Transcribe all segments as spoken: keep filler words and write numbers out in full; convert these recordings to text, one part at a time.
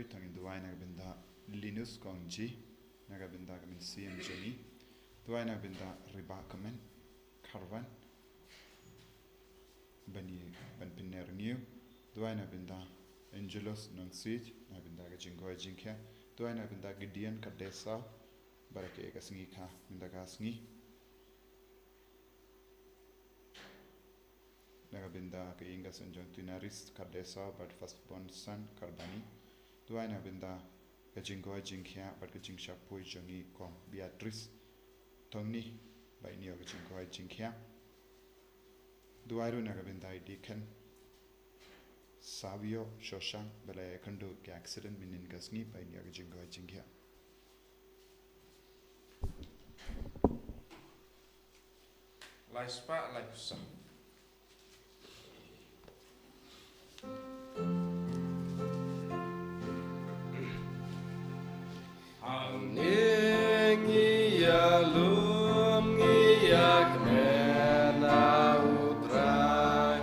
Tang in duwai na ka bynta Linus Kongji, na ka bynta ka mynsiem jong ngi. Duwai na ka bynta Riba Kmen Kharwan, ban i, ban pynner ngi. Duwai na ka bynta Angelus Nongsiej, na ka bynta ka jingkoit jingkhiah. Duwai na ka bynta Gideon Kadesa, bad ka sngi ka, bynta ka sngi. Na ka bynta ka ïing ka sem jong Tunaris Kardesa bad first born son Karbani. Duwai na ka bynta ka jingkoit jingkhiah bad ka jingshah poi jong i Kong Beatrice Tongni, ba in ïoh ka jingkoit jingkhiah. Duwai ruh na ka bynta i Deacon Savio Shoshang, ba la ïakynduh ka accident mynnin ka sngi, ba in ïoh ka jingkoit jingkhiah. Lai spah lai phew saw. Hangne ngi ïalum ngi ïakmen ha U Trai,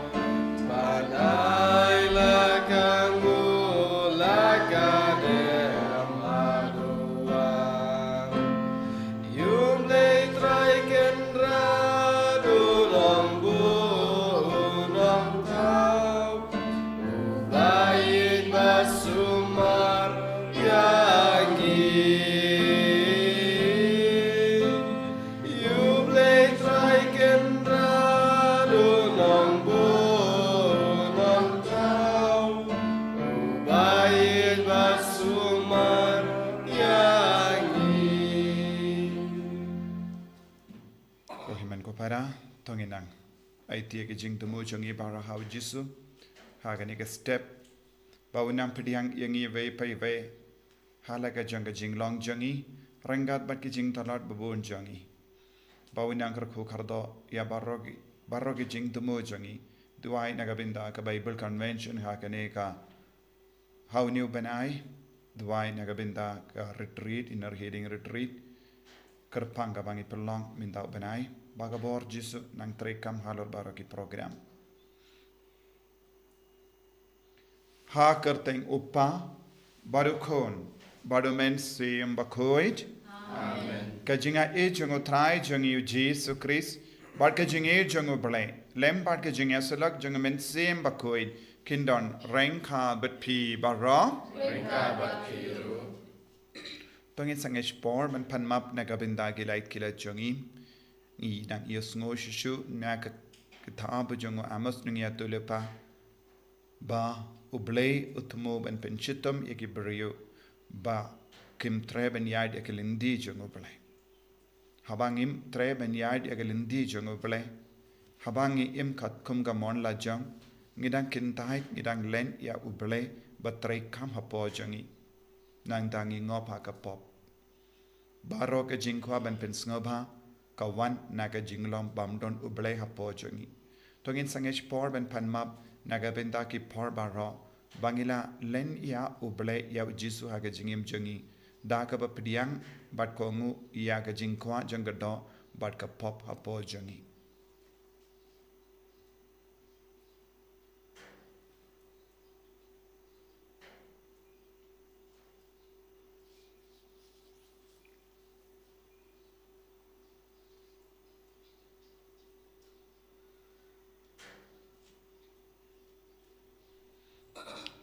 ban ai la ka nguh la ka dem haduh. Ïa U Blei Trai Kynrad, U Nongbuh U Nongthaw, Uba ïeit bad sumar ïa ngi. Ïa U Blei Trai Kynrad, U Nongbuh U Nongthaw, Uba ïeit bad sumar ïa ngi. Ko hynmen ko para, to ngin nang aiti ïa ki jingthmu jong ngi baroh ha U Jisu ha kane ka step, ba un nang pdiang ïa ngi iwei pa iwei ha la ka jong ka jinglong jong ngi, ryngkat bad ki jingtlot babun jong ngi, ba un nang kyrkhu kyrdoh ïa baroh ki, baroh ki jingthmu jong ngi. Duwai na ka bynta ka Bible Convention ha kane ka, ha une u bnai. Duwai na ka bynta ka retreat, Inner Healing Retreat, kyrpang kaba ngi pynlong mynta u bnai. Ba ka bor Jisu nang treikam halor baroh ki program. Ha ka kyrteng U Kpa, bad U Khun, bad U Mynsiem Bakhuid. Amen. Ka jingaiei jong U Trai jong ngi U Jisu Khrist, bad ka jingïeit jong U Blei Lem, bad ka jingïasyllok jong U Mynsiem Bakhuid, kin don ryngkat bad phi baroh. Ryngkat bad phi ruh. To ngin sangeh por ban pan map na ka bynta ki lait ki lait jong ngi. Ngi dang ïohsngew shuh shuh na ka, ka ktien ba jong u Amos nongïathuhlypa, ba U Blei u thmu ban pynshitom ïa ki briew ba kim treh ban ïaid ïa ka lynti jong U Blei. Haba ngim treh ban ïaid ïa ka lynti jong U Blei, haba ngi im katkum ka mon la jong, ngi dang kyntait, ngi dang len ïa U Blei ba treikam hapoh jong ngi. Nangta ngi ngop ha ka pop. Baroh ka jingkwah ban pynsngewbha ka wan na ka jinglong bym don U Blei hapoh jong ngi. To ngin sangeh por ban pan map na ka bynta ki por baroh, ba ngi la len ïa U Blei, ïa U Jisu ha ka jingim jong ngi, da kaba pdiang bad kohnguh ïa ka jingkwah jong ka doh bad ka pop hapoh jong ngi.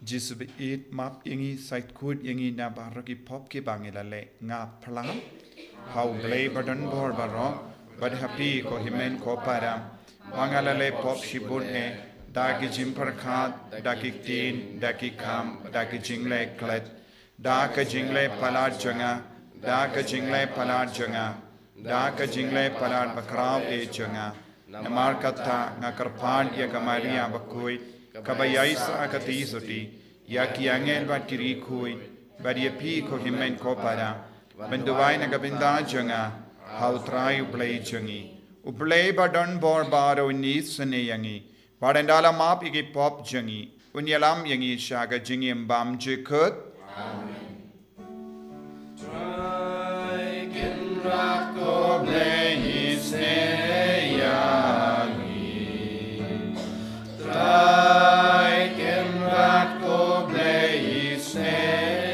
Jisu baieit, map ïa ngi, sait khuid ïa ngi na baroh ki pop kiba ngi la leh. Nga phla ha U Blei ba don bor baroh, bad ha phi ko hynmen ko para, ba nga la leh pop shibun eh, da ki jingpyrkhat, da ki ktien, da ki kam, da ki jingleh klet, da ka jingleh palat jong nga, da ka jingleh palat jong nga, da ka jingleh palat bakhraw eh jong nga. Namar kata nga kyrpad ïa ka Maria bakhuid, kaba ïaisah ka tisotti, ïa ki angel bad ki riewkhuid, bad ïa phi ko hynmen ko para, ban duwai na ka bynta jong nga ha U Trai U Blei jong ngi. U Blei ba don bor baroh un isynei ïa ngi, bad un da la map ïa ki pop jong ngi, un ïalam ïa ngi sha ka jingim bymjukut. Amen. Trai Kynrad ko Blei isynei ïa ngi. Trai Kynrad ko Blei isynei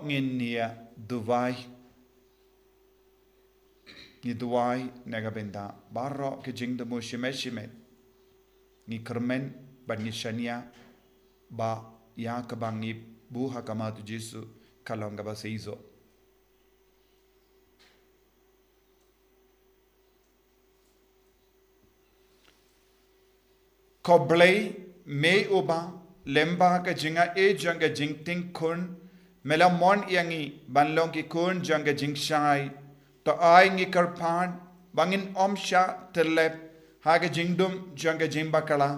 Ngin ïa duwai. Ngi duwai na ka bynta baroh ki jingthmu shimet shimet. Ngi kyrmen bad ngi shaniah ba ïa kaba ngi buh ha khmat u Jisu ka long kaba seisoh. Ko Blei, me uba lyngba ka jingaiei jong ka jingtieng khun, me la mon ïa ngi ban long ki khun jong ka jingshai. To ai ngi kyrpad ba ngin ym shah tyllep ha ka jingdum jong ka jingbakla,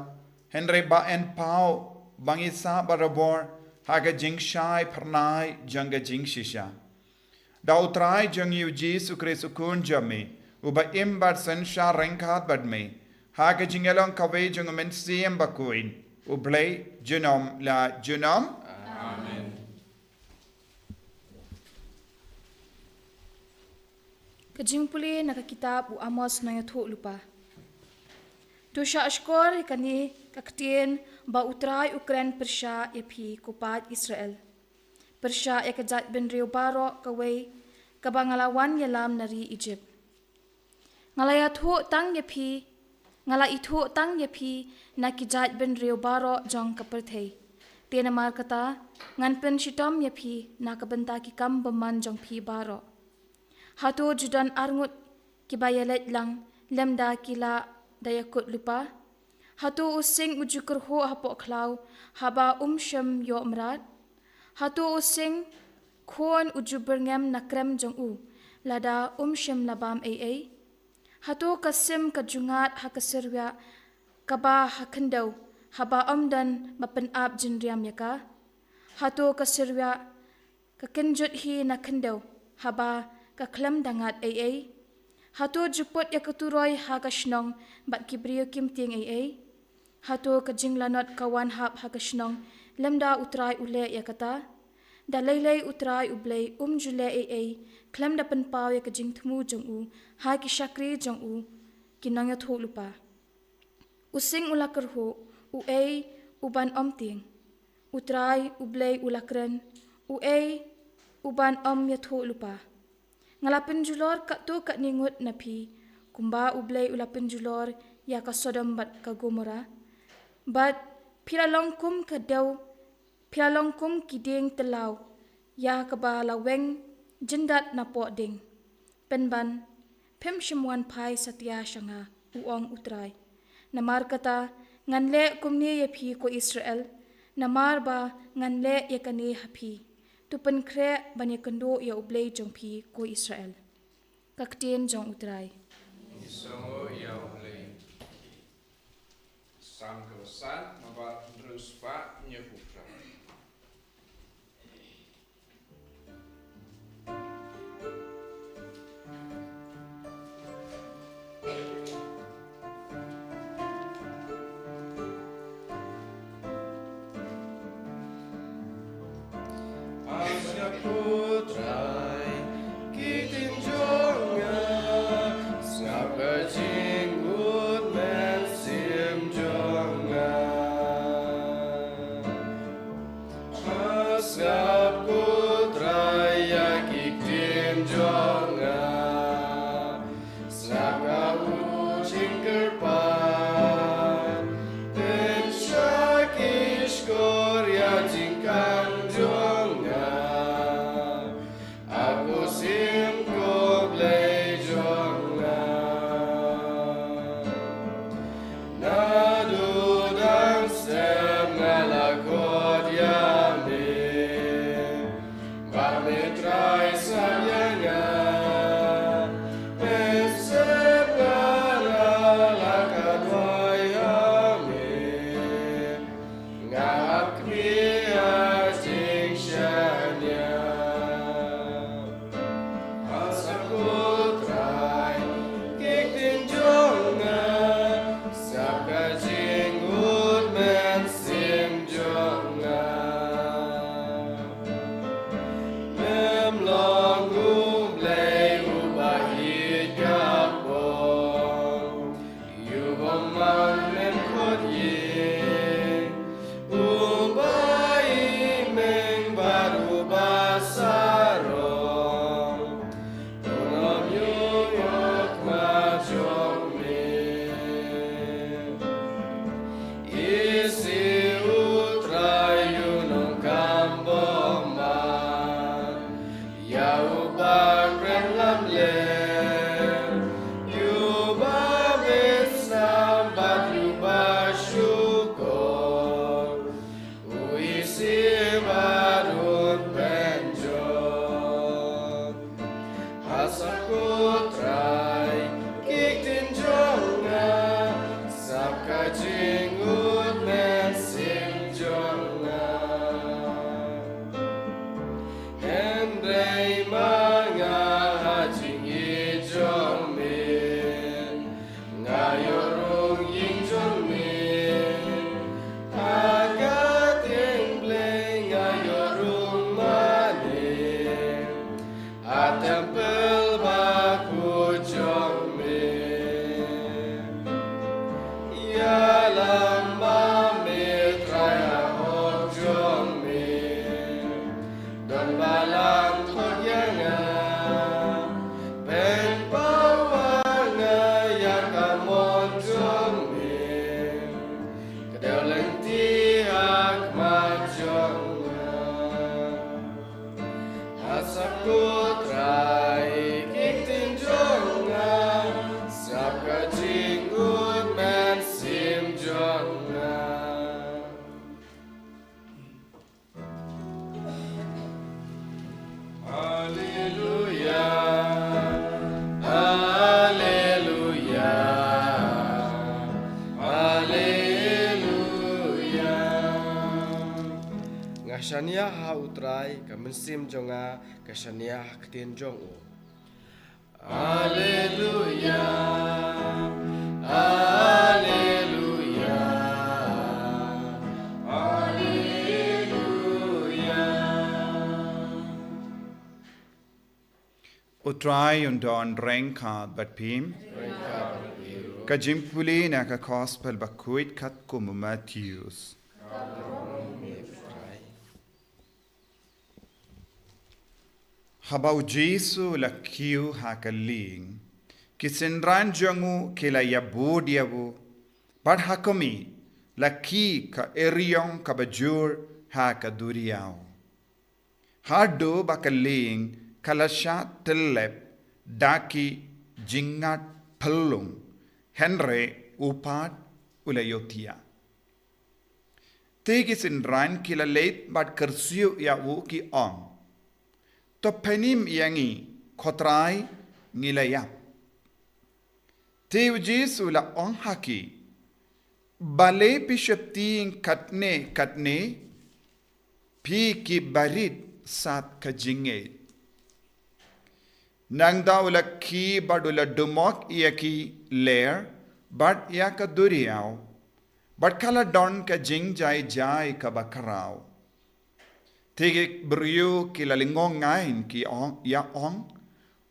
hynrei ba yn paw ba ngi sah barabor ha ka jingshai phyrnai jong ka jingshisha. Da U Trai jong ngi U Jisu Khrist U Khun jong me, uba im bad synshar ryngkat bad me ha ka jingïalong kawei jong U Mynsiem Bakhuid, U Blei junom la junom. Amen. Ka jingpule na ka kitab u Amos nongïathuhlypa. To shah shkor ïa kane ka ktien ba U Trai u kren pyrshah ïa phi ko paid Israel, pyrshah ïa ka jaitbynriew baroh kawei kaba nga la wan ïalam na ri Ijipt. Nga la ïathuh tang ïa phi, nga la ithuh tang ïa phi na ki jaitbynriew baroh jong ka pyrthei. Te namar kata, ngan pynshitom ïa phi na ka bynta ki kam bymman jong phi baroh. Hato ju don arngut kiba ïaleit lang lymda ki la da ïakut lypa? Hato u sing u ju kyrhuh hapoh khlaw haba um shym ïoh mrad? Hato u sing khun u ju byrngem na krem jong u lada um shym la bam ei ei? Hato ka sim ka ju ngat ha ka syrwiah kaba ha khyndew haba ym don ba pynap jingriam ïa ka? Hato ka syrwiah ka kynjut hi na khyndew haba ka khlem da ngat ei ei? Hato ju put ïa ka turoi ha ka shnong bad ki briew kim tieng ei ei? Hato ka jinglanot ka wan hap ha ka shnong lymda U Trai u leh ïa kata? Da lei lei U Trai U Blei um ju leh ei ei khlem da pynpaw ïa ka jingthmu jong u ha ki shakri jong u ki nongïathuhlypa. U sing u la kyrhuh, uei u ban ym tieng? U Trai U Blei u la kren, uei u ban ym ïathuhlypa? Nga la pynjulor katto katne ngut na phi, kumba U Blei u la pynjulor ïa ka Sodom bad ka Gomorrah. Bad phi la long kum ka dew, phi la long kum ki dieng tyllaw ïa kaba la weng jyndat napoh ding. Pynban, phim shym wan phai satia sha nga, u ong U Trai. Namar kata, ngan leh kumne ïa phi ko Israel, namar ba ngan leh ïa kane ha phi. To pynkhreh ban ïakynduh ïa U Blei jong phi ko Israel. Ka ktien jong U Trai. Ngi sngew ïa U Blei. Salm kaba san, nambar hynriew spah hynñiew phew phra. Sngap ko Trai, ki ktien jong nga, sngap ka jingud mynsiem jong nga. Sngap ko Trai ïa ki ktien jong nga, sngap ka u jingkyrpad, pynshah ki shkor ïa jingkam jong nga. A ko Syiem ko Blei jong nga. Naduh dang step nga la khot ïa me. Ba me Trai sngap ïa nga. Mynsiem nga la ka duwai ha me. Nga ap kmie ha jingshaniah. Sngap ko Trai, ki ktien jong nga, sngap ka jingud mynsiem jong nga. Mem long U Blei uba ïeit ka pong. Ïa u bym Jingud mynsiem jong nga. Hynrei ma nga ha jingïeit jong me, nga ïoh rung ïing jong me. Ha ka ktien Blei nga ïoh rung mane ha templ bakhuid jong me. Ïalam ma me Trai ha hok jong me. Don balang thok ïa nga. Pynpaw ha nga ïa ka mon jong me. Ka dei lynti ha khmat jong nga. Ha sap ko Trai ki ktien jong nga, sngap ka jingud mynsiem jong nga. Haleluya, haleluya, haleluya. Nga shaniah ha u Trai, ka mynsiem jong nga ka shaniah ha ktien jong u. Haleluya, haleluya, haleluya. U Trai un don ryngkat bad phi. Ka jingpule na ka Gospel bakhuid katkum u Mathaios. Haba u Jisu u la kiew ha ka lieng, ki synran jong u ki la ïabud ïa u, bad ha khmih la khih ka eriong kaba jur ha ka duriaw. Haduh ba ka lieng ka la shah tyllep da ki jingngad phyllung, hynrei u pat u la ïohthiah. Te ki synran ki la leit bad kyrsiew ïa u, ki ong, "To pynim ïa ngi, ko Trai, ngi la ïap." Te u Jisu u la ong ha ki, "Balei phi sheptieng katne katne, phi ki barit sat ka jingngeit?" Nangta u la khie bad u la dumok ïa ki lyer bad ïa ka duriaw, bad ka la don ka jingjai jai kaba khraw. Te ki briew ki la lyngngoh ngai, ki ong, ïa ong,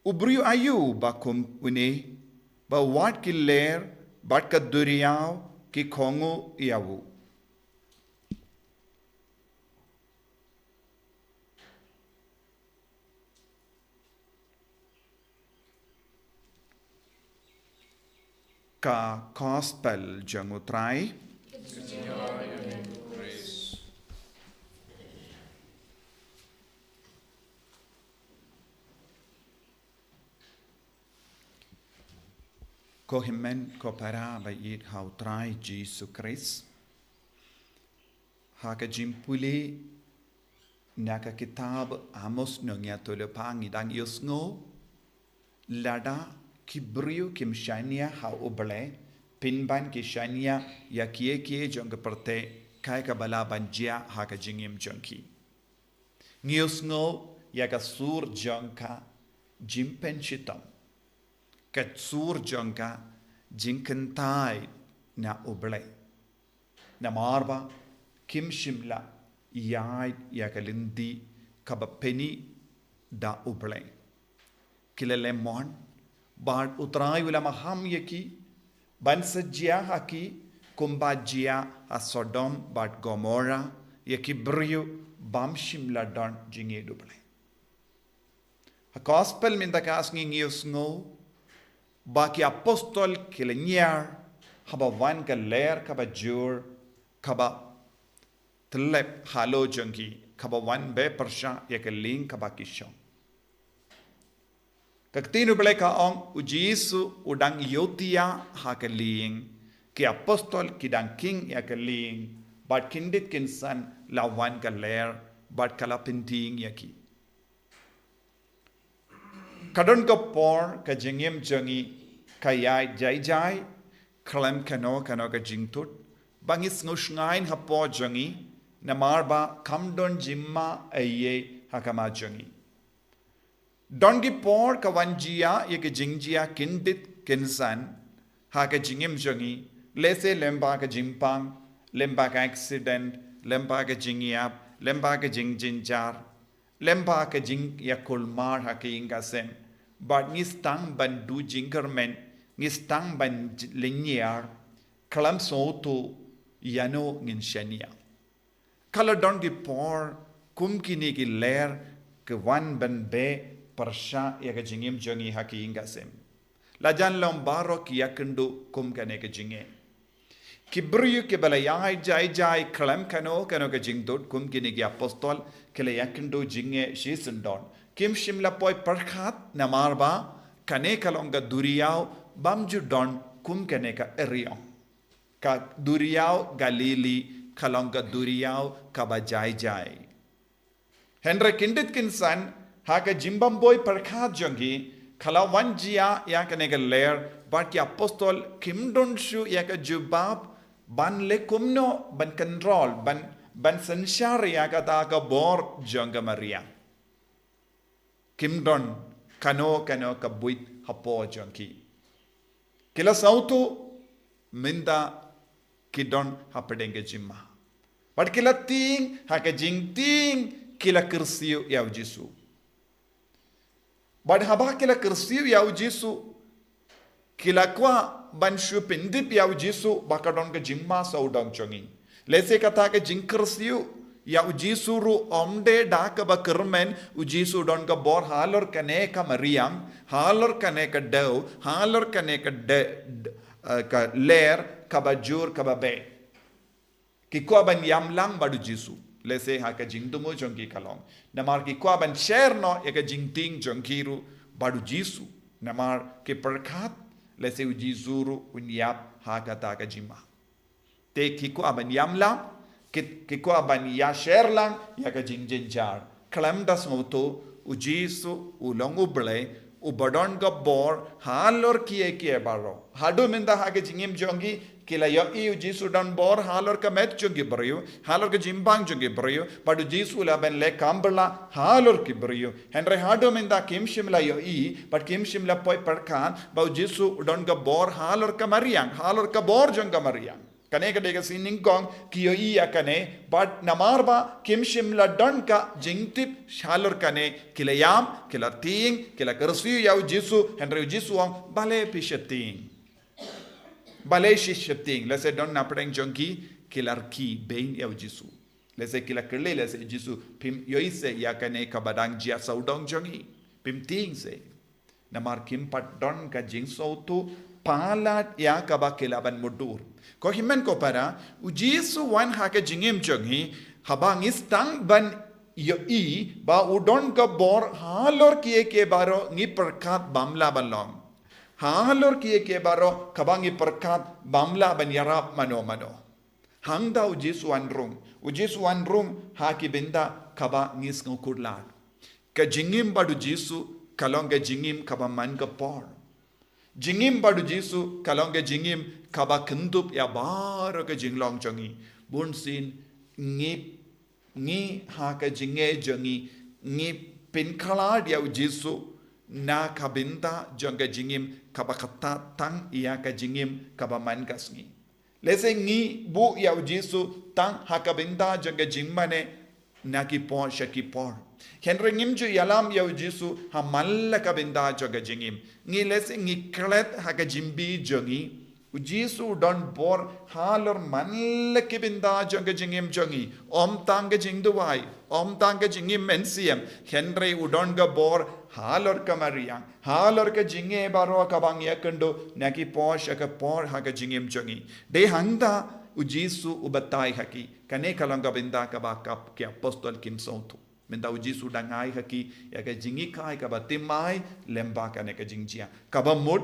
"U briew aïu ba kum une, ba wat ki lyer bad ka duriaw ki kohnguh ïa u?" Ka Gospel jong u Trai. Ko hynmen ko para ba ïeit ha u Trai Jisu Khrist. Ha ka jingpule na ka kitab Amos, nongïathuhlypa, ngi dang ïohsngew lada ki briew kim shaniah ha U Blei, pynban ki shaniah ïa kiei kiei jong ka pyrthei, kaei kaba lah ban jia ha ka jingim jong ki. Ngi ïohsngew ïa ka sur jong ka jingpynshitom, ka sur jong ka jingkyntait na U Blei. Namar ba kim shym la ïaid ïa ka lynti kaba pyni da U Blei. Ki la leh mon, bad U Trai u la maham ïa ki ban sa jia ha ki kumba jia ha Sodom bad Gomorrah, ïa ki briew bym shym la don jingïeit U Blei. Ha Gospel mynta ka sngi ngi ïohsngew ba ki apostol ki la ñiar haba wan ka lyer kaba jur, kaba tyllep halor jong ki, kaba wan beh pyrshah ïa ka lieng kaba ki shong. Ka ktien U Blei ka ong, u Jisu u dang ïohthiah ha ka lieng, ki apostol ki dang khing ïa ka lieng, bad khyndiat khynsan la wan ka lyer bad ka la pyntieng ïa ki. Ka don ka por ka jingim jong ngi ka ïaid jai jai, khlem kano kano ka jingthut ba ngi sngewshngaiñ hapoh jong ngi, namar ba kam don jingma ei ei ha khmat jong ngi. Don ki por ka wan jia ïa ka jingjia kyndit kynsan ha ka jingim jong ngi, lehse lyngba ka jingpang, lyngba ka accident, lyngba ka jingïap, lyngba ka jingjynjar, lyngba ka jingïakulmar ha ka ïing ka sem. Bad ngi sdang ban duh jingkyrmen, ngi sdang ban j- lynñiar, khlem sngewthuh ïano ngin shaniah. Ka la don ki por kum kine ki lyer ki wan ban beh pyrshah ïa ka jingim jong ngi ha ka ïing ka sem. La jan long baroh ki ïakynduh kum kane ka jingeh. Ki briew kiba la ïaid jai jai khlem kano kano ka jingthut kum kine ki apostol, ki la ïakynduh jingeh shisyndon. Kim shym la poi pyrkhat namar ba kane ka long ka duriaw bym ju don kum kane ka eriong. Ka duriaw Galili ka long ka duriaw kaba jai jai. Hynrei kyndit kynsan, ha ka jingbym poi pyrkhat jong ki, ka la wan jia ïa kane ka lyer, bad ki apostol kim don shuh ïa ka jubab ban leh kumno ban control, ban, ban synshar ïa kata ka bor jong ka mariang. Kim don kano kano ka buit hapoh jong ki. Ki la sngewthuh mynta ki don hapdeng ka jingma. Bad ki la tieng, ha ka jingtieng ki la kyrsiew ïa u Jisu. Bad haba ki la kyrsiew ïa u Jisu, ki la kwah ban shu pyndep ïa u Jisu ba ka don ka jingma sawdong jong ngi. Lehse kata ka jingkyrsiew ïa u Jisu ruh ym dei da kaba kyrmen, u Jisu don ka bor halor kane ka mariang, halor kane ka dew, halor kane ka de, de, eh, ka lyer kaba jur kaba beh. Ki kwah ban ïam lang bad u Jisu. Lehse ha ka jingthmu jong ki ka long. Namar ki kwah ban share noh ïa ka jingtieng jong ki ruh bad u Jisu. Namar ki pyrkhat lehse u Jisu ruh un ïap ha kata ka jingma. Te ki kwah ban ïam lang, ki, ki kwah ban ïa share lang ïa ka jingjynjar. Khlem da sngewthuh, u Jisu u long u Blei uba don ka bor halor kiei kiei baroh. Haduh mynta ha ka jingim jong ki, ki la ïohi u Jisu don bor halor ka met jong ki briew, halor ka jingpang jong ki briew, bad u Jisu u lah ban leh kam bylla halor ki briew. Hynrei haduh mynta kim shym la ïohi, bad kim shym la poi pyrkhat ba u Jisu u don ka bor halor ka mariang, halor ka bor jong ka mariang. Kane ka dei ka sngi nyngkong ki ïohi ïa kane, bad namar ba kim shym la don ka jingtip halor kane, ki la ïam, ki la tieng, ki la kyrsiew ïa u Jisu, hynrei u Jisu u ong, balei phi sheptieng? Balei phi sheptieng? Lehse don napdeng jong ki ki la rkhie beiñ ïa u Jisu. Lehse ki la kylli, lehse u Jisu, phim ïohi seh ïa kane kaba dang jia sawdong jong ngi? Phim tieng seh? Namar kim pat don ka jingsngewthuh palat ïa kaba ki lah ban mutdur. Ko hynmen ko para, u Jisu u wan ha ka jingim jong ngi, haba ngi sdang ban ïohi ba u don ka bor halor kiei kiei baroh ngi pyrkhat bym lah ban long. Halor kiei kiei baroh kaba ngi pyrkhat bym lah ban ïarap mano mano. Hangta u Jisu u wan rung, u Jisu u wan rung ha ki bynta kaba ngi sngewkhuslai. Ka jingim bad u Jisu ka long ka jingim kaba man ka por. Jingim bad u Jisu ka long ka jingim kaba kynthup ïa baroh ka jinglong jong ngi. Bunsien ngi, ngi ha ka jingeh jong ngi, ngi pynkhlad ïa u Jisu na ka bynta jong ka jingim kaba ktah tang ïa ka jingim kaba man ka sngi. Lehse ngi buh ïa u Jisu tang ha ka bynta jong ka jingmane na ki por sha ki por. Hynrei ngim ju ïalam ïa u Jisu ha man la ka bynta jong ka jingim. Ngi lehse ngi klet ha ka jingbi jong ngi. U Jisu u don bor halor man la ki bynta jong ka jingim jong ngi. Ym tang ka jingduwai, ym tang ka jingim mynsiem. Hynrei u don ka bor halor ka mariang, halor ka jingeh baroh kaba ngi ïakynduh na ki por sha ki por ha ka jingim jong ngi. Dei hangta u Jisu u batai ha ki. Kane ka long ka bynta kaba ki apostol kim sngewthuh. Mynta u Jisu u dang ai ha ki ïa ka jinghikai kaba tim ai lyngba kane ka jingjia. Kaba mut,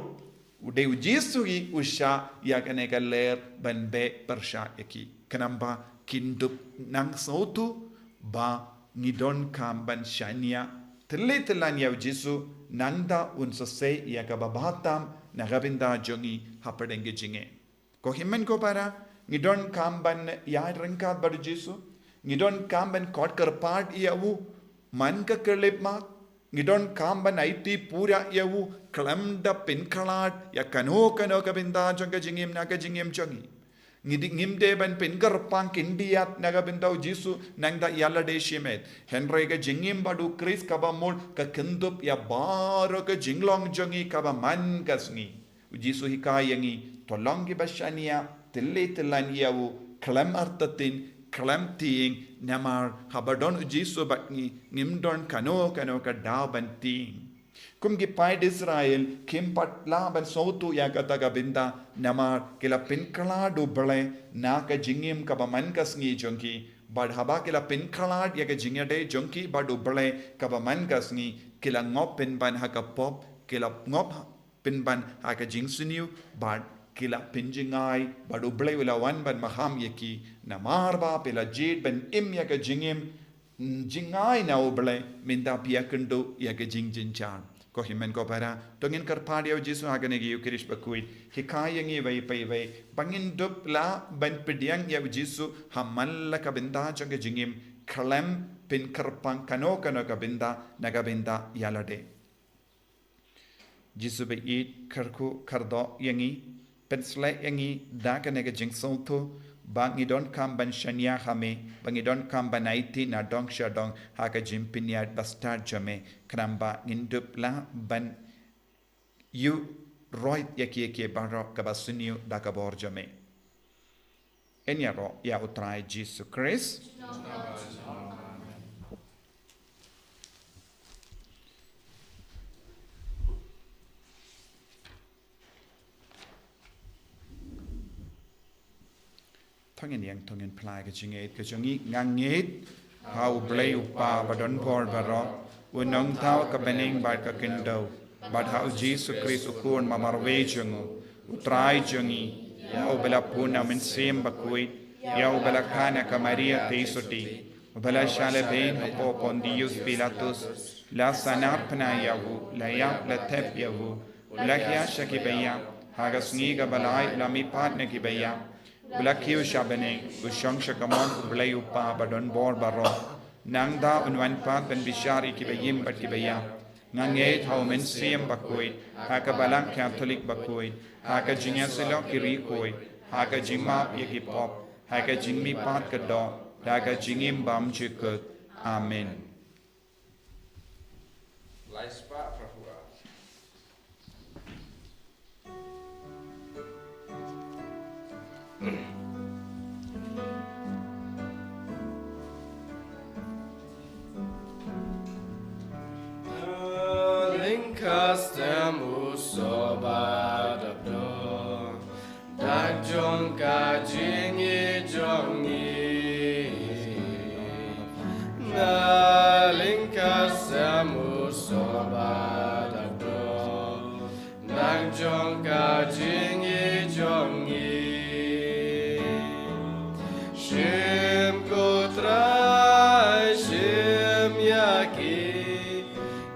u dei u Jisu hi u shah ïa kane ka lyer ban beh pyrshah ïa ki. Khnang ba kin dup nang sngewthuh ba ngi donkam ban shaniah thylli thyllan ïa u Jisu, nangta un sa sei ïa kaba bha tam na ka bynta jong ngi hapdeng ka jingeh. Ko hynmen ko para, ngi donkam ban ïaid ryngkat bad u Jisu, ngi donkam ban khot kyrpad ïa u man ka khyllipmat, ngi donkam ban aiti pura ïa u khlem da pynkhlad ïa kano kano ka bynta jong ka jingim na ka jingim jong ngi. Ngi di ngim dei ban pynkyrpang khyndiat na ka bynta u Jisu nangta ïa lade shimet. Hynrei ka jingim bad u Khrist kaba mut ka kynthup ïa baroh ka jinglong jong ngi kaba man ka sngi. U Jisu hikai ïa ngi, to long kiba shaniah, tylli tyllan ïa u, khlem artatien, khlem tieng, namar haba don u Jisu bad ngi, ngim don kano kano ka daw ban tieng. Kum ki paid Israel, kim pat lah ban sngewthuh ïa kata ka bynta, namar ki la pynkhlad u Blei na ka jingim kaba man ka sngi jong ki. Bad haba ki la pynkhlad ïa ka jingïadei jong ki bad u Blei kaba man ka sngi, ki la ngop pynban ha ka pop, ki la ngop pynban ha ka jingsniew, bad ki la pynjngai, bad u Blei u la wan ban maham ïa ki, namar ba phi la jied ban im ïa ka jingim jngai na u Blei, mynta phi ïakynduh ïa ka jingjynjar. Ko hynmen ko para, to ngin kyrpad ïa u Jisu ha kane ka Eukharist bakhuid, hikai ïa ngi iwei pa iwei ba ngin dup lah ban pdiang ïa u Jisu ha man la ka bynta jong ka jingim, khlem pynkyrpang kano kano ka bynta na ka bynta ïa lade. Jisu ba ïeit, kyrkhu kyrdoh ïa ngi, pynsleh ïa ngi da kane ka jingsngewthuh ba ngi donkam ban shaniah ha me, ba ngi donkam ban aiti na dong sha dong ha ka jingpynïaid bastad jong me, khnang ba ngin dup lah ban ïuh roit ïa kiei kiei baroh kaba sniew da ka bor jong me. Yn ïaroh ïa u Trai Jisu Khrist. To ngin ïeng, to ngin phla ïa ka jingngeit ka jong ngi. Nga ngeit ha u Blei u Kpa badonbor baroh, u nongthaw ka bneng bad ka khyndew, bad ha u Jisu Khrist u Khun ba marwei jong u, u Trai jong ngi, ïa uba la pun na u Mynsiem Bakhuid, ïa uba la kha na ka Maria Theisotti, uba la shah lehbeiñ hapoh Pontius Pilatus, la sahnarphna ïa u, la ïap, la thep ïa u, u la hiar sha kiba ïap, ha ka sngi kaba lai u la mihpat na kiba ïap, u la kiew sha bneng, u shong sha kamon u Blei u Kpa badonbor baroh. Nangta un wan pat ban bishar ïa kiba im bad kiba ïap. Nga ngeit ha u Mynsiem Bakhuid, ha ka Balang Katholik bakhuid, ha ka jingïasyllok ki riewkhuid, ha ka jingmap ïa ki pop, ha ka jingmihpat ka doh, da ka jingim bymjukut. Amen. Lai spah phra phew ar. Lyngkha stem u soh ba dap dor, dak jong ka jingïeit jong ngi. Na lyngkha stem u soh ba dap dor, dak jong ka jingïeit jong ngi. Shim ko Trai, shim ïa ki,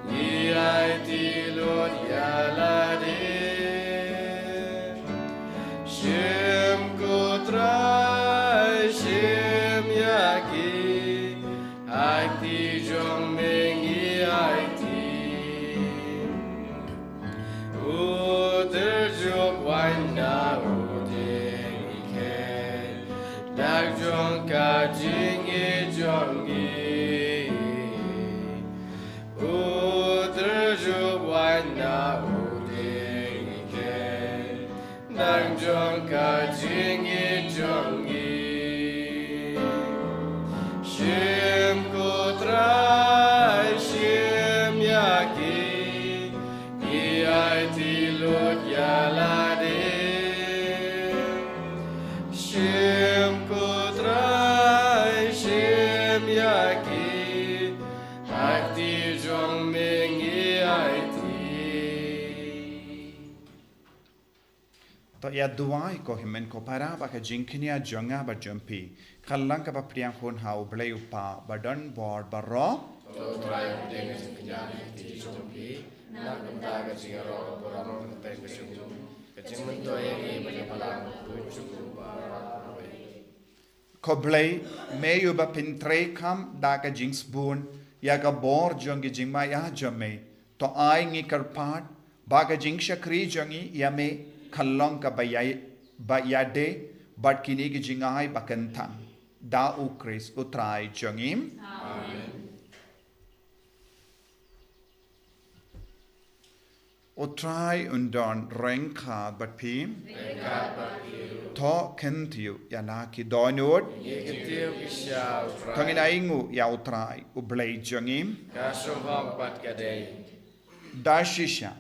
ngi aiti lut ïa lade. Shim ko Trai, shim ïa ki, aiti jong me ngi aiti. U tyrjup waiñ na u dieng i khein, dak jong ka jingïeit jong ngi. U tyrjup waiñ na u dieng i khein, dak jong ka jingïeit jong ngi. Shim ko Trai, shim ïa ki, ngi aiti lut ïa lade. Shim ko Trai, shim ïa ki, aiti jong me ngi aiti. To ïa duwai ko hynmen ko para ba ka jingkñia jong nga bad jong phi ka long kaba pdiang hun ha u Blei u Kpa badonbor baroh. To Trai, pdiang ka jingkñia na ka kti jong phi, na ka bynta ka jingïaroh ka burom ka kyrteng ka jong u, ka Jingmyntoi ïa ngi ban ïapalat bad u Trai jong ngi baroh. Ko Blei, me uba pyntreikam da ka jingsbun ïa ka bor jong ki jingmaïa jong me, to ai ngi kyrpad ba ka jingshakri jong ngi ïa me kan long kaba ïa, ba ïadei bad kine ki jingai ba kyntang. Da u Khrist u Trai jong ngi. Amen. U Trai un don ryngkat bad phi. Ryngkat bad phi. To kyntiew ïa la ki dohnud. Ngi kyntiew ki sha u Trai. To ngin ainguh ïa u Trai u Blei jong ngi. Ka shong hok bad ka dei. Da shisha,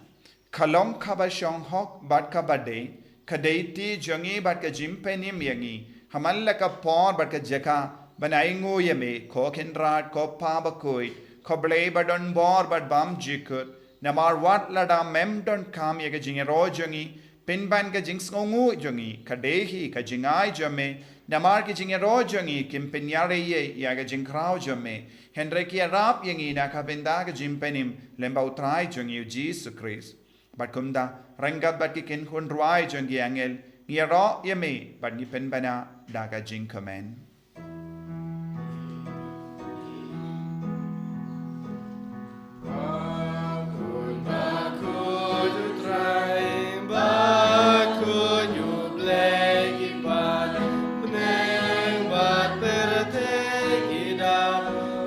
ka long kaba shong hok bad kaba dei, ka dei ti jong ngi bad ka jingpynim ïa ngi ha man la ka por bad ka jaka ban ainguh ïa me, ko Kynrad, ko Pa bakhuid, ko Blei ba don bor bad bymjukut. Namar wat lada mem donkam ïa ka jingïaroh jong ngi, pynban ka jingsngewnguh jong ngi ka dei hi ka jingai jong me. Namar ki jingïaroh jong ngi kim pynïarap ïa ka jingkhraw jong me, hynrei ki ïarap ïa ngi na ka bynta ka jingpynim lyngba u Trai jong ngi u Jisu Khrist. Bad kumta, ryngkat bad ki kynhun rwai jong ki angel, ngi ïaroh ïa me bad ngi pynbna da ka jingkmen. Bakhuid, bakhuid u Trai, bakhuid u Blei ki paid, bneng bad pyrthei ki dap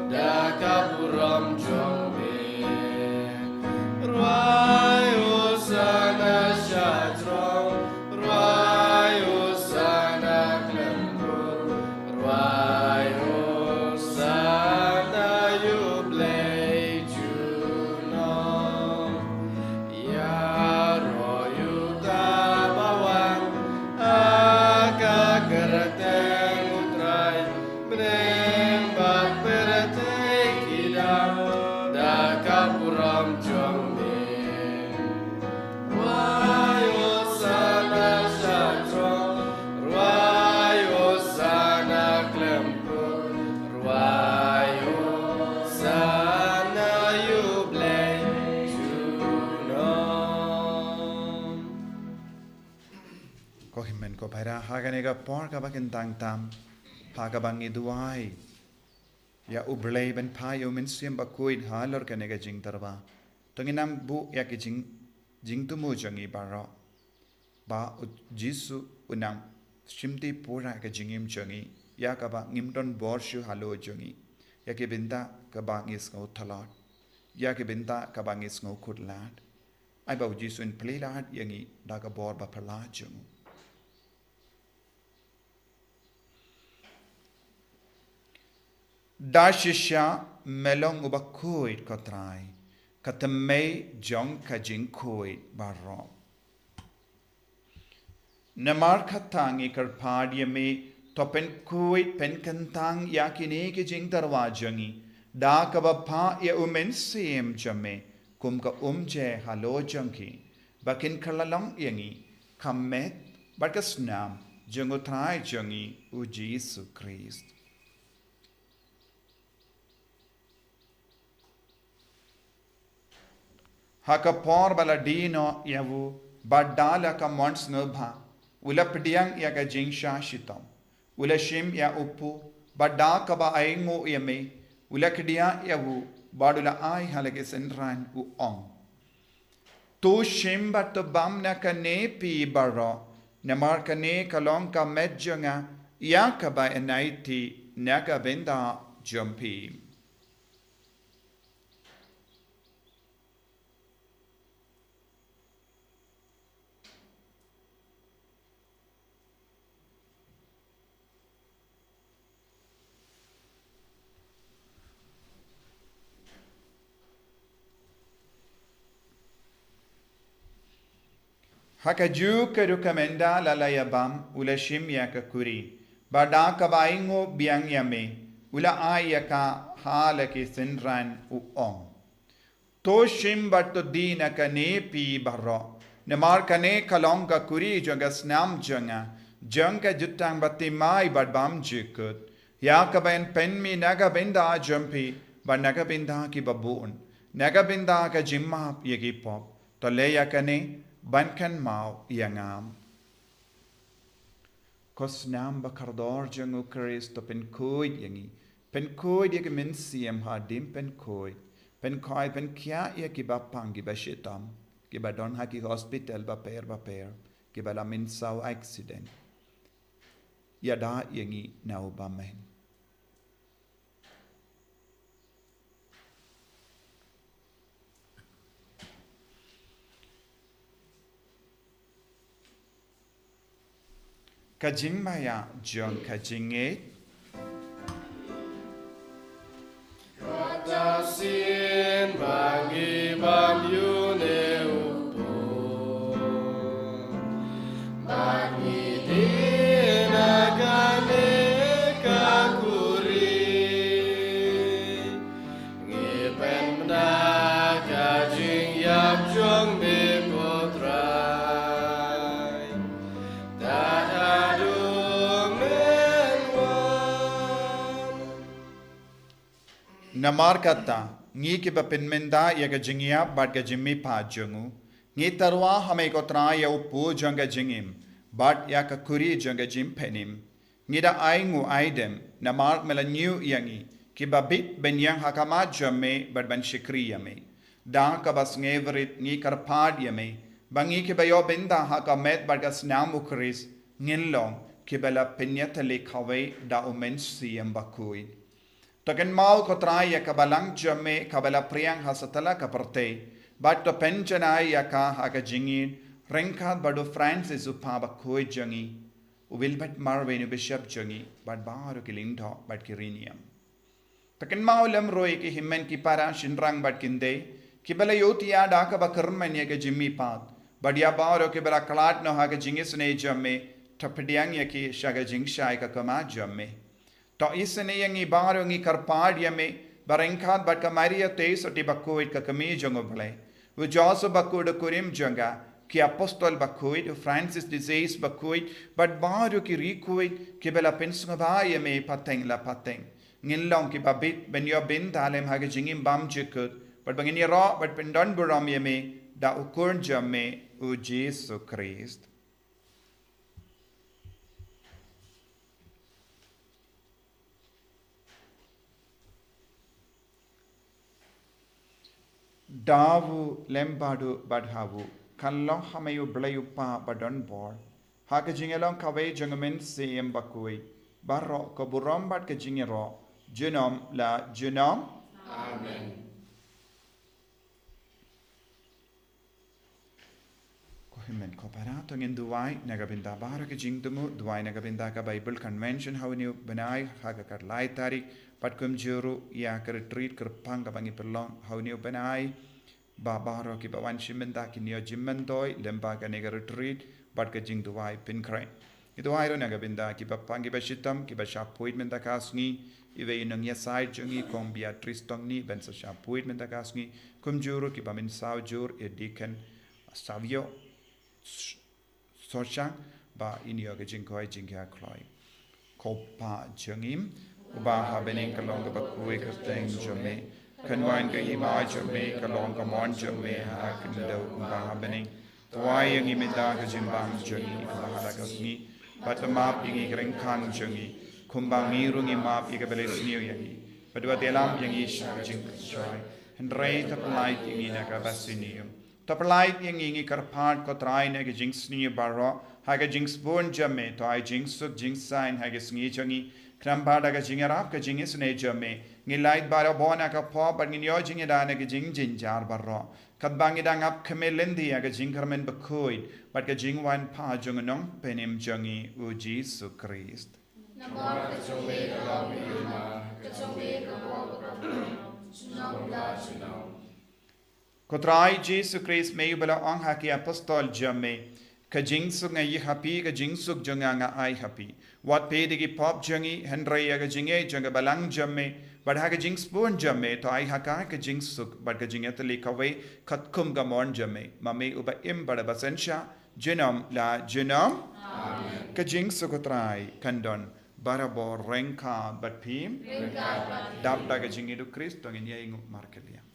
da ka burom jong me. Rwai Hosana sha jrong, rwai Hosana khlem kur, rwai Hosana ïa u Blei junom. Ïaroh ïa uta ba wan ha ka kyrteng u Trai, bneng bad pyrthei ki dap da ka burom jong me. Rwai Hosana sha jrong, rwai Hosana khlem kur, rwai Hosana ïa u Blei junom. Ko hynmen ko para, ha kane ka por kaba kyntang tam, ha kaba ngi duwai ïa u Blei ban phah ïa u Mynsiem Bakhuid halor kane ka jingtyrwa, to ngin nang buh ïa ki jing, jingthmu jong ngi baroh, ba u Jisu un nang shimti pura ka jingim jong ngi, ïa kaba ngim don bor shuh halor jong ngi, ïa ki bynta kaba ngi sngew tlot, ïa ki bynta kaba ngi sngew khutlad. Ai ba u Jisu un plie lad ïa ngi da ka bor ba phylla jong u. Da shisha me long uba khuid ko Trai, ka thymmei jong ka jingkhuid baroh. Namar kata ngi kyrpad ïa me, to pynkhuid pynkyntang ïa kine ki jingtyrwa jong ngi da kaba phah ïa u Mynsiem jong me kum ka umjer halor jong ki, ba kin kylla long ïa ngi ka met bad ka snam jong u Trai jong ngi u Jisu Khrist. Ha ka por ba la die noh ïa u, bad da la ka mon sngewbha, u la pdiang ïa ka jingshah shitom, u la shim ïa u pud, bad da kaba ainguh ïa me, u la kdiah ïa u, bad u la ai ha la ki synran, u ong: To shim bad to bam na kane phi baroh, namar kane ka long ka met jong nga, ïa kaba yn aiti na ka bynta jong phi. Ha kajuh ka rukom ynda la la ïa bam, u la shim ïa ka kuri, bad da kaba ainguh biang ïa me, u la ai ïa ka ha la ki synran, u ong: To shim bad to die na kane phi baroh, namar kane ka long ka kuri jong ka snam jong nga, jong ka jutang bathymmai bad bymjukut, ïa kaba yn pynmih na ka bynta jong phi bad na ka bynta kiba bun, na ka bynta ka jingmap ïa ki pop. To leh ïa kane Ban kynmaw ïa nga. Ko snam ba kordor jong u Khrist, to pynkhuid ïa ngi. Pynkhuid ïa ki mynsiem hadien pynkhuid. Pynkhuid, pynkhiah ïa ki bapang ki bashitom, ki ba don ha ki hospital bapher bapher, ki ba la mynsaw accident. Ïada ïa ngi na u bymman. Ka jingmaïa jong ka jingngeit. Kata sien ba ngi bam ïa une u pud, ba ngi dei na kane ka kurim. Ngi pynbna ka jingïap jong me ko Trai. Tad haduh men wan. Namar kata, ngi kiba pynmynta ïa ka jingïap bad ka jingmihpat jong u, ngi tyrwa ha me ko Trai ïa u pud jong ka jingim, bad ïa ka khuri jong ka jingpynim. Ngi da ai nguh ai dem, namar me la ñiew ïa ngi, kiba bit ban ïeng ha khmat jong me, bad ban shakri ïa me. Da kaba sngewrit ngi kyrpad ïa me, ba ngi kiba ïoh bynta ha ka met bad ka snam u Khrist, ngin long kiba la pynïatylli kawei da u Mynsiem Bakhuid. To kynmaw ko Trai ïa ka balang jong me kaba la phriang ha satlak ka pyrthei, bad to pynjanai ïa ka ha ka jingïeit, ryngkat bad u Francis u Pha bakhuid jong ngi, u Wilbert Marweiñ u Bishop jong ngi, bad baroh ki lyngdoh bad ki riewniam. To kynmaw lem ruh ïa ki hynmen ki para shynrang bad kynthei, kiba la ïohthiah da kaba kyrmen ïa ka jingmihpat, bad ïa baroh kiba la khlad noh ha ka jingisynei jong me, to pdiang ïa ki sha ka jingshai ka khmat jong me. To isynei ïa ngi baroh, ngi kyrpad ïa me, ba ryngkat bad ka Maria Theisotti bakhuid ka kmie jong u Blei, u Joseph bakhuid u kurim jong ka, ki apostol bakhuid, u Francis de Sales bakhuid, bad baroh ki riewkhuid kiba la pynsngewbha ïa me pateng la pateng, ngin long kiba bit ban ïoh bynta lem ha ka jingim bymjukut, bad ba ngin ïaroh bad pyndonburom ïa me da u Khun jong me, u Jisu Khrist. Da u lem bad u bad ha u, kan long ha me u Blei u Kpa badonbor, ha ka jingïalong kawei jong u Mynsiem Bakhuid, baroh ka burom bad ka jingïaroh, junom la junom. Amen. Ko hynmen ko para, to ngin duwai na ka bynta baroh ki jingthmu, duwai na ka bynta ka Bible Convention ha une u bnai ha ka khatlai tarik, bad kumjuh ruh ïa ka retreat kyrpang kaba ngi pynlong ha une u bnai, ba baroh kiba wan shim bynta kin ïoh jingmyntoi lyngba kane ka retreat bad ka jingduwai pynkhreh. Ngi duwai ruh na ka bynta ki bapang kiba shitom kiba shah phuid mynta ka sngi, iwei i nongïasaid jong ngi Kong Beatrice Tongni ban sa shah phuid mynta ka sngi, kumjuh ruh kiba mynsaw jur, i Deacon Savio Soshang, ba in ïoh ka jingkoit jingkhiah kloi. Ko Kpa jong ngi uba ha bneng, ka long kaba khuid ka kyrteng jong me, kan wan ka hima jong me, ka long ka mon jong me ha ka khyndew kumba ha bneng. To ai ïa ngi mynta ka jingbam jong ngi kaba ha la ka sngi, bad to map ïa ngi ki ryngkang jong ngi, kumba ngi ruh ngi map ïa kiba leh sniew ïa ngi. Bad wat ïalam ïa ngi sha ka jingpynshoi, hynrei to pyllait ïa ngi na kaba sniew. To pyllait ïa ngi, ngi kyrpad ko Trai, na ka jingsniew baroh, ha ka jingsbun jong me, to ai jingsuk jingsaiñ ha ka sngi jong ngi, khnang ba da ka jingïarap ka jingisynei jong me, ngin lait barabor na ka pop bad ngin ïoh jingïada na ka jingjynjar baroh, katba ngi dang ap khmih lynti ïa ka jingkyrmen bakhuid bad ka jingwan phah jong u Nongpynim jong ngi, u Jisu Khrist. Namar ka jong me ka long ka hima, ka jong me ka long ka pop, junom la junom. Ko Trai Jisu Khrist, me uba la ong ha ki apostol jong me, ka jingsuk nga ïoh ha phi, ka jingsuk jong nga nga ai ha phi. Wat peit ïa ki pop jong ngi, hynrei ïa ka jingngeit jong ka balang jong me, bad ha ka jingsbun jong me, to ai ha ka ka jingsuk bad ka jingïatylli kawei katkum ka mon jong me, ma me uba im bad uba synshar junom la junom. Amen. Ka jingsuk u Trai kan don barabor ryngkat bad phi. Ryngkat bad phi. Dap da ka jingïeit u Khrist to ngin ïa ïnguh markylliang.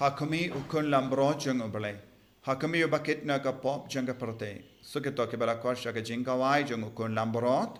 Ha khmih u Khun Langbrot jong U Blei. Ha khmih u bakit na ka pop jong ka pyrthei. Suk ïa to kiba la khot sha ka jingkawei jong u Khun Langbrot.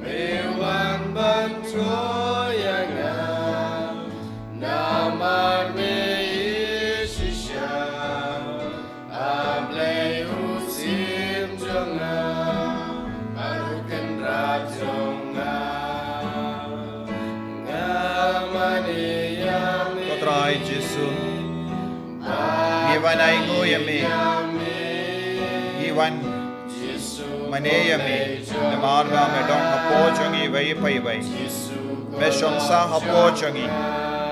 Me wan ban troi ïa nga, namar me ïeit shisha. A Blei u syiem jong nga, a u kynrad jong nga. Nga mane ïa me. Ko Trai Jisu. Ngi wan ainguh ïa me. Ngi wan mane ïa me. Namar ba me dang hapoh jong ngi iwei pa iwei. Me shong sah hapoh jong ngi.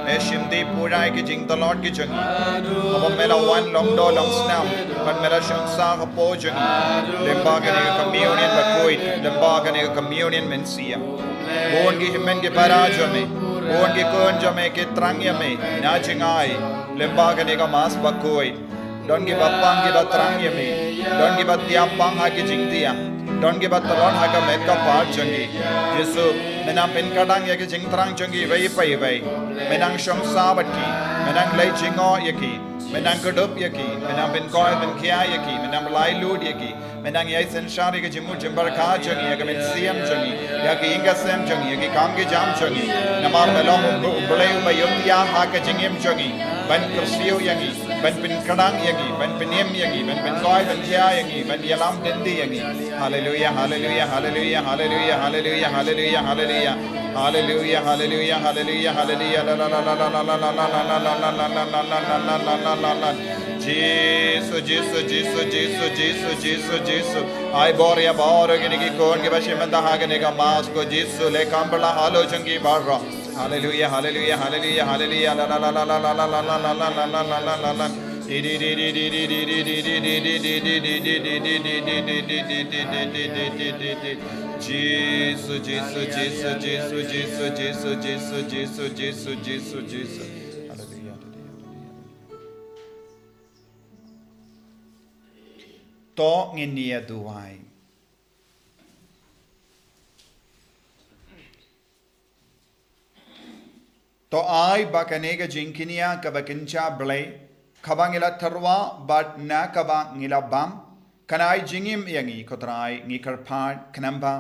Me shim dih pura ïa ki jingtlot ki jong ngi. Haba me la wan long doh long snam. Bad me la shong sah hapoh jong ngi. Lyngba kane ka communion bakhuid. Lyngba kane ka communion mynsiem. Bun ki hynmen ki para jong me. Bun ki khun jong me ki thrang ïa me. Na jngai. Lyngba kane ka Mass bakhuid. Don kiba pang kiba thrang ïa me. Don kiba thiah pang ha ki jingthiah. Don kiba tlot ha ka met ka phad jong ki. Jisu, me nang pynkyrdan ïa ki jingthrang jong ki iwei pa iwei. Me nang shong sah bad ki. Me nang leit jngoh ïa ki. Me nang kdup ïa ki. Me nang pynkoit pynkhiah ïa ki. Me nang pyllait lut ïa ki. Me nang ïai synshar ïa ka jingmut jingpyrkhat jong ngi, ïa ka mynsiem jong ngi, ïa ka ïing ka sem jong ngi, ïa ki kam ki jam jong ngi. Namar me long U Blei uba ïoh thiah ha ka jingim jong ngi. Ban kyrsiew ïa ngi, ban pynkyrdan ïa ngi, ban pynim ïa ngi, ban pynkoit pynkhiah ïa ngi, ban ïalam lynti ïa ngi. Haleluia, haleluia, haleluia, haleluia, haleluia, haleluia, haleluia. Haleluia, haleluia, haleluia, haleluia. La, la, la, la. Jisu, Jisu, Jisu, Jisu, Jisu, Jisu, Jisu. Ai bor ïa baroh kine ki khun kiba shim bynta ha kane ka mass ko Jisu, leh kham bha ïa la ka jong ki baroh. Hallelujah, hallelujah, hallelujah, hallelujah. La la la la la la la la la la la la la la la la. Jisu, Jisu, Jisu, Jisu. Hallelujah. To ngin ïa duwai. To ai ba kane ka jingkñia kaba kynja Blei, kaba ngi la tyrwa bad na kaba ngi la bam, kan ai jingim ïa ngi ko Trai, ngi kyrpad khnang ba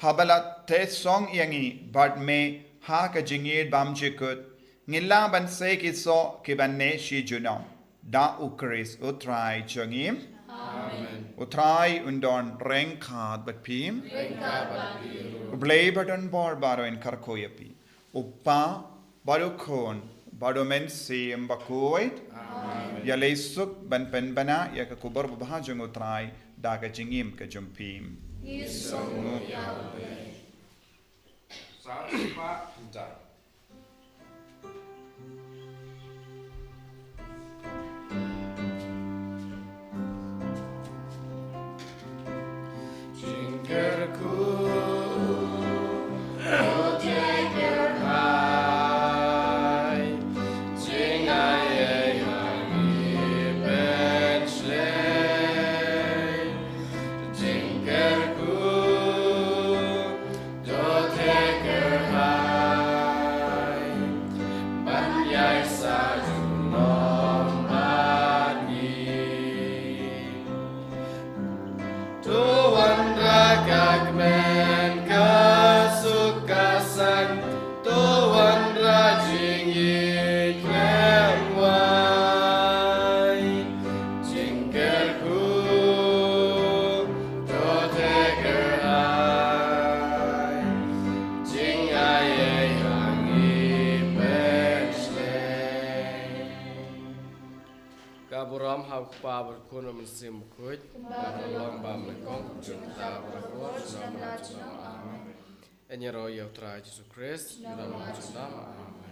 haba la theh song ïa ngi bad me ha ka jingïeit bymjukut, ngin lah ban sei ki soh kiban neh shi junom. Da U Khrist U Trai jong ngi. Amen. U Trai un don ryngkat bad phi. Ryngkat bad phi ruh. U Blei ba don bor baroh un kyrkhu ïa phi. U Kpa, bad U Khun, bad U Mynsiem Bakhuid. Amen. Ïaleh suk ban pynbna ïa ka khubor babha jong U Trai da ka jingim ka jong phi. Ngi sngewnguh ïa U Blei. Sa spah da. Jingkyrkhu, jingkyrkhu, ai, jingaiei ha ngi pynshlei. Jingkyrkhu, to theh kyrhai, ban ïai sah junom bad ngi. To wanrah ka kmen ka suk ka saiñ, to wanrah jingïeit khlem wai. Jingkyrkhu, to theh kyrhai, jingaiei ha ngi pynshlei. Ka burom ha U Kpa bad U Khun bad U Mynsiem Bakhuid. Kumba ka long bad mynnyngkong, kumjuh mynta bad baroh junom junom. Amen. Ngin ïaroh ïa U Trai Jisu Khrist. Junom junom. Amen.